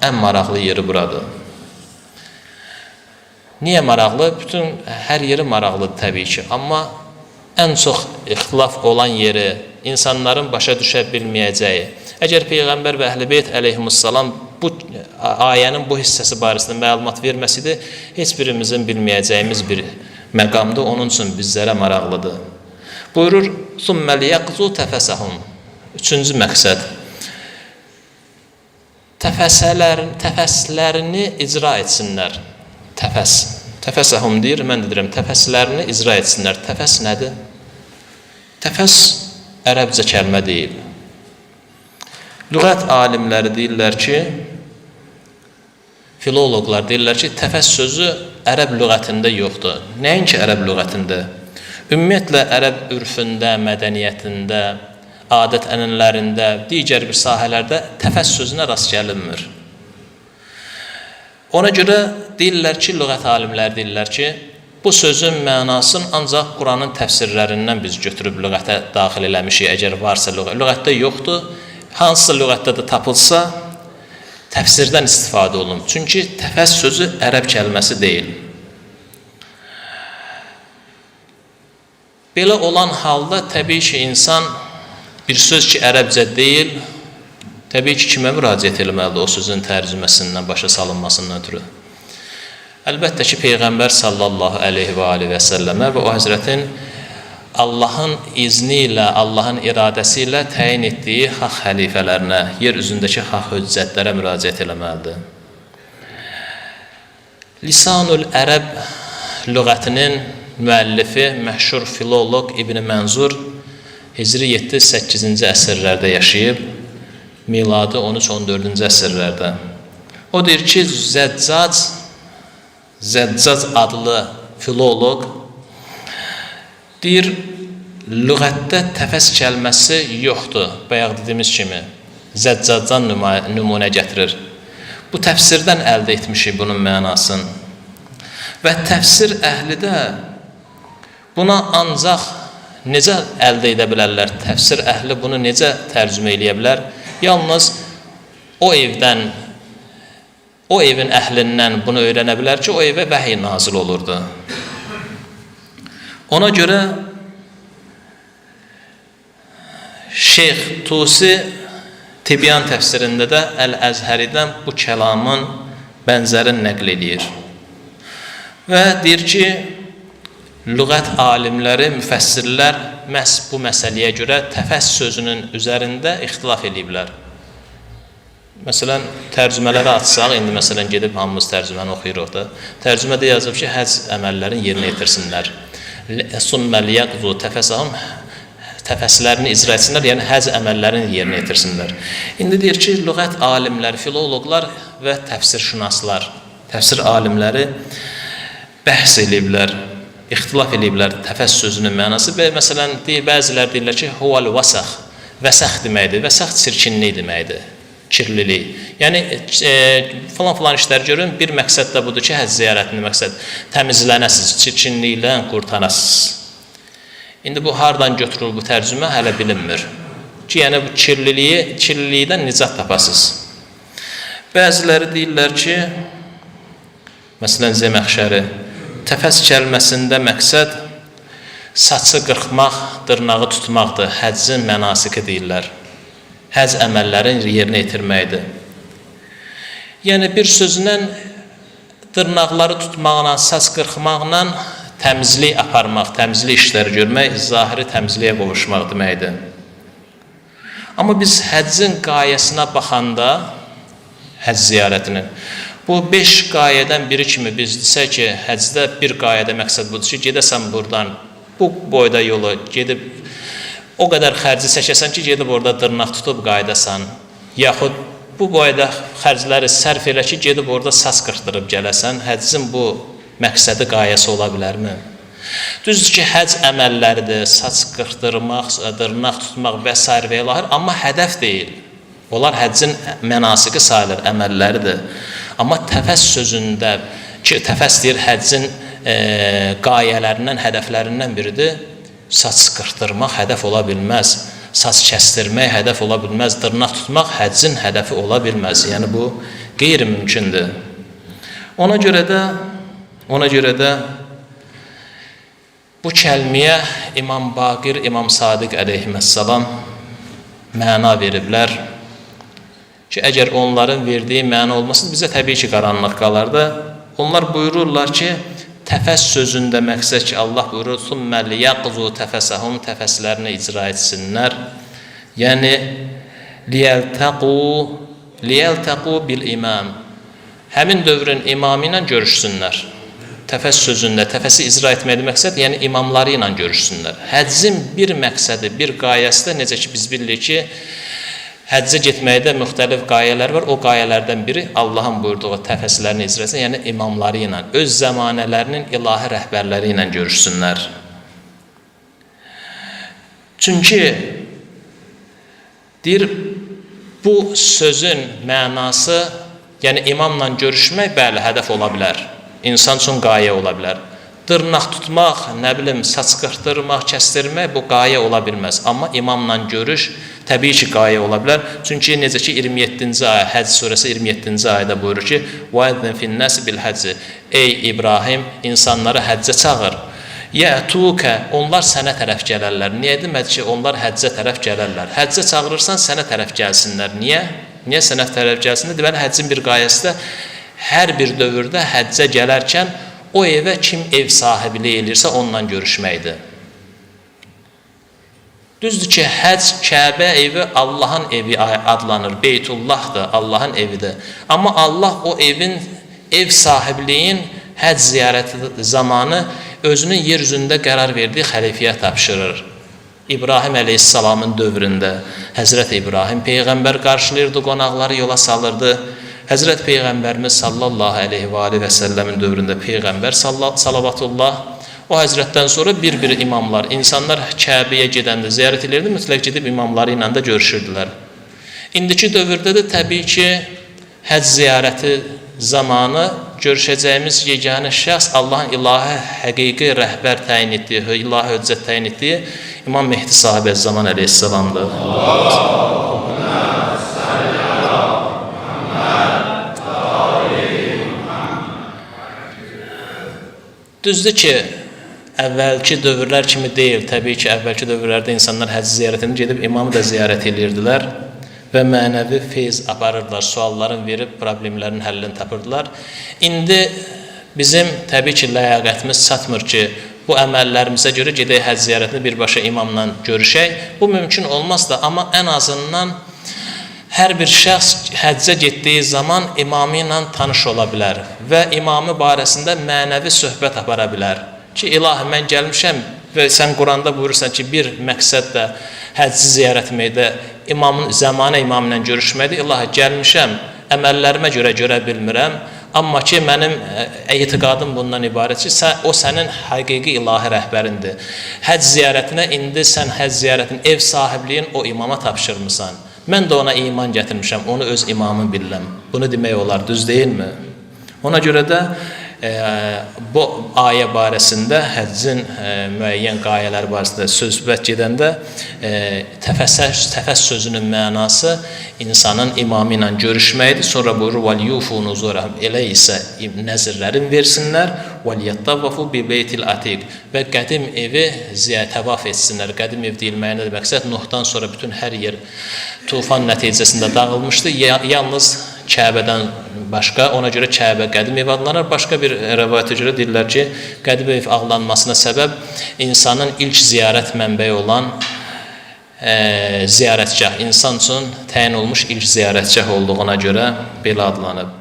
Ən maraqlı yeri buradır. Niyə maraqlı? Bütün hər yeri maraqlıdır təbii ki. Amma ən çox ixtilaf olan yeri, insanların başa düşə bilməyəcəyi. Əgər Peyğəmbər və Əhl-i Beyt əleyhimussalam bu ayənin bu hissəsi barəsində məlumat verməsəydi, heç birimizin bilməyəcəyimiz bir məqamdır. Onun üçün bizlərə maraqlıdır. Buyurur: "Summə liyaqzu təfəsəhum." Üçüncü məqsəd. Təfəslərini icra etsinlər. Təfəs. Təfəsəhum deyir, mən də deyirəm, təfəslərini icra etsinlər. Təfəs nədir? Təfəs ərəbcə kəlmə deyil. Lüğət alimləri deyirlər ki, filoloqlar deyirlər ki, təfəs sözü ərəb lüğətində yoxdur. Nəinki ərəb lüğətində? Ümumiyyətlə, ərəb ürfündə, mədəniyyətində, adət-ənənələrində, digər bir sahələrdə təfəs sözünə rast gəlinmir. Ona görə deyirlər ki, lüğət alimləri deyirlər ki, bu sözün mənasını ancaq Quranın təfsirlərindən biz götürüb lüğətə daxil eləmişik, əgər varsa lüğət. Lüğətdə yoxdur. Hansısa lüğətdə də tapılsa, təfsirdən istifadə olunur. Çünki təfəs sözü ərəb kəlməsi deyil. Belə olan halda təbii ki, insan bir söz ki, ərəbcə deyil, təbii ki, kimə müraciət etməlidir o sözün tərcüməsindən, başa salınmasından ötürü? Əlbəttə ki, Peyğəmbər sallallahu əleyhi və alihi və səlləmə və o həzrətin Allahın izni ilə, Allahın iradəsi ilə təyin etdiyi haqq xəlifələrinə, yer üzündəki haqq hüccətlərə müraciət eləməlidir. Lisanul Ərəb lüğətinin müəllifi, məşhur filoloq İbn Mənzur Hicri 7-8-ci əsrlərdə yaşayıb, miladi 13-14-cü əsrlərdə. O deyir ki, Zəccac adlı filoloq deyir, lüğətdə təfəs kəlməsi yoxdur. Bayaq dediyimiz kimi, Zəccacdan nümunə gətirir. Bu təfsirdən əldə etmişik bunun mənasını. Və təfsir əhli də buna ancaq necə əldə edə bilərlər? Təfsir əhli bunu necə tərcümə eləyə bilər? Yalnız o evdən, o evin əhlindən bunu öyrənə bilər ki, o evə vəhiy nazil olurdu. Ona görə Şeyx Tusi Tibyan təfsirində də Əl-Əzhəridən bu kəlamın bənzərini nəql eləyir. Və deyir ki, lüğət alimləri, müfəssirlər məhz bu məsələyə görə təfəs sözünün üzərində ixtilaf eləyiblər. Məsələn, tərcümələri açsaq, indi məsələn gedib hamımız tərcüməni oxuyuruq da. Tərcümədə yazıb ki, həcc əməllərini yerinə yetirsinlər. Summə liyaqzu təfəsəhum, təfəslərini icra etsinlər, yəni həcc əməllərini yerinə yetirsinlər. İndi deyir ki, lüğət alimləri, filoloqlar və təfsirşünaslar, təfsir alimləri bəhs eləyiblər, ixtilaf eləyiblər təfəs sözünün mənası. Məsələn, bəzilər deyirlər ki, huval vəsəx, vəsəx deməkdir, vəsəx çirkinlik deməkdir, kirlilik. Yəni, filan-filan işlər görün, bir məqsəd də budur ki, həcc ziyarətinin məqsəd, təmizlənəsiniz, çirkinlikdən qurtarasınız. İndi bu, hardan götürülür bu tərcümə, hələ bilinmir. Ki, yəni bu kirlilikdən nicat tapasınız. Bəziləri deyirlər ki, məsələn, Zəməxşəri, təfəs kəlməsində məqsəd saçı qırxmaq, dırnağı tutmaqdır. Həccin mənasiki deyirlər. Həcc əməllərin yerinə yetirməkdir. Yəni, bir sözlə dırnaqları tutmaqla, saç qırxmaqla təmizlik aparmaq, təmizlik işləri görmək, zahiri təmizliyə qovuşmaq deməkdir. Amma biz həccin qayəsinə baxanda, həcc ziyarətinin, bu 5 qayədən biri kimi biz desək ki, həccdə bir qayədə məqsəd budur ki, gedəsən buradan bu boyda yolu gedib o qədər xərci çəkəsən ki, gedib orada dırnaq tutub qayıdasan, yaxud bu boyda xərcləri sərf elə ki, gedib orada saç qırxdırıb gələsən, həccin bu məqsədi, qayəsi ola bilərmi? Düzdür ki, həcc əməlləridir, saç qırxdırmaq, dırnaq tutmaq və s. və ilaxır, amma hədəf deyil. Onlar həccin mənasiki sayılır, əməlləridir. Amma təfəs sözündə, ki, təfəs deyir, həccin qayələrindən, hədəflərindən biridir. Saç qırxdırmaq hədəf ola bilməz, saç kəstirmək hədəf ola bilməz, dırnaq tutmaq həccin hədəfi ola bilməz. Yəni, bu qeyri-mümkündür. Ona görə də bu kəlməyə İmam Baqir, İmam Sadiq əleyhissalam məna veriblər ki, əgər onların verdiyi məna olmasın, bizə təbii ki, qaranlıq qalardı. Onlar buyururlar ki, təfəs sözündə məqsəd ki, Allah buyurur, "Sümmə liyaqzu təfəsəhum", təfəslərini icra etsinlər. Yəni liyəltəqu bil imam. Həmin dövrün imamı ilə görüşsünlər. Təfəs sözündə təfəsi icra etməkdə məqsəd, yəni imamları ilə görüşsünlər. Həccin bir məqsədi, bir qayəsi də necə ki biz bilirik ki, həccə getməkdə müxtəlif qayələr var. O qayələrdən biri Allahın buyurduğu təfəslərini icra etsin, yəni imamları ilə, öz zəmanələrinin ilahi rəhbərləri ilə görüşsünlər. Çünki deyir, bu sözün mənası, yəni imamla görüşmək, bəli, hədəf ola bilər. İnsan üçün qayə ola bilər. Dırnaq tutmaq, nə bilim, saç qırxdırmaq, kəsdirmək bu qayə ola bilməz. Amma imamla görüş təbii ki, qayə ola bilər. Çünki necə ki 27-ci ayə, Həcc surəsi 27-ci ayədə buyurur ki: "Vəəzzin fin-nasi bil-həcc." Ey İbrahim, insanları həccə çağır. Yətukə, onlar sənə tərəf gələrlər. Niyə demədi ki, onlar həccə tərəf gələrlər? Həccə çağırırsan, sənə tərəf gəlsinlər. Niyə? Niyə sənə tərəf gəlsinlər? Deməli, həccin bir qayəsi də hər bir dövrdə həccə gələrkən o evə kim ev sahibliyi eləyirsə onunla görüşməkdir. Düzdür ki, həcc, Kəbə evi Allahın evi adlanır. Beytullahdır, Allahın evidir. Amma Allah o evin, ev sahibliyin həcc ziyarəti zamanı özünün yer üzündə qərar verdiyi xəlifəyə tapşırır. İbrahim əleyhissalamın dövründə Həzrət İbrahim peyğəmbər qarşılayırdı, qonaqları yola salırdı. Həzrət Peyğəmbərimiz sallallahu əleyhi və alihi və səlləmin dövründə Peyğəmbər salavatullah, o həzrətdən sonra bir-bir imamlar, insanlar Kəbəyə gedəndə ziyarət edirdi, mütləq gedib imamları ilə də görüşürdülər. İndiki dövrdə də təbii ki, həcc ziyarəti zamanı görüşəcəyimiz yeganə şəxs Allahın ilahi həqiqi rəhbər təyin etdiyi, ilahi hüccət təyin etdiyi İmam Mehdi Sahib Əz-Zaman əleyhissalamdır. Düzdür ki, əvvəlki dövrlər kimi deyil. Təbii ki, əvvəlki dövrlərdə insanlar həcc ziyarətini gedib imamı da ziyarət edirdilər və mənəvi feyz aparırdılar, sualların verib problemlərin həllini tapırdılar. İndi bizim təbii ki, ləyaqətimiz çatmır ki, bu əməllərimizə görə gedək həcc ziyarətini birbaşa imamla görüşək. Bu mümkün olmaz da, amma ən azından hər bir şəxs həccə getdiyi zaman imamı ilə tanış ola bilər və imamı barəsində mənəvi söhbət apara bilər. Ki, ilahi, mən gəlmişəm və sən Quranda buyurursan ki, bir məqsəd də həcci ziyarət etməkdə, imamın, zəmanə imamı ilə görüşməkdir. İlahi, gəlmişəm, əməllərimə görə görə bilmirəm, amma ki, mənim etiqadım bundan ibarət ki, o sənin həqiqi ilahi rəhbərindir. Həcc ziyarətinə indi sən həcc ziyarətinin ev sahibliyin o imama tapşırmısan. Mən də ona iman gətirmişəm, onu öz imamı bilirəm. Bunu demək olar, düz deyilmi? Ona görə də bu ayə barəsində, həccin müəyyən qayələri barəsində söhbət gedəndə təfəs sözünün mənası insanın imamı ilə görüşməkdir. Sonra buyurur, وَلْيُوفُوا نُزُورَهُمْ, elə isə nəzirlərin versinlər, وَلْيَتَّوَّفُوا بِبَيْتِ الْعَتِيقِ, və qədim evi təvaf etsinlər. Qədim ev deyilməyinə də məqsəd Nuhdan sonra bütün hər yer tufan nəticəsində dağılmışdı. Yalnız Kəbədən başqa, ona görə Kəbə qədim ev adlanır. Başqa bir rəvayətə görə deyirlər ki, qədim ev adlanmasına səbəb insanın ilk ziyarət mənbəyi olan ziyarətgah, insan üçün təyin olmuş ilk ziyarətgah olduğuna görə belə adlanıb.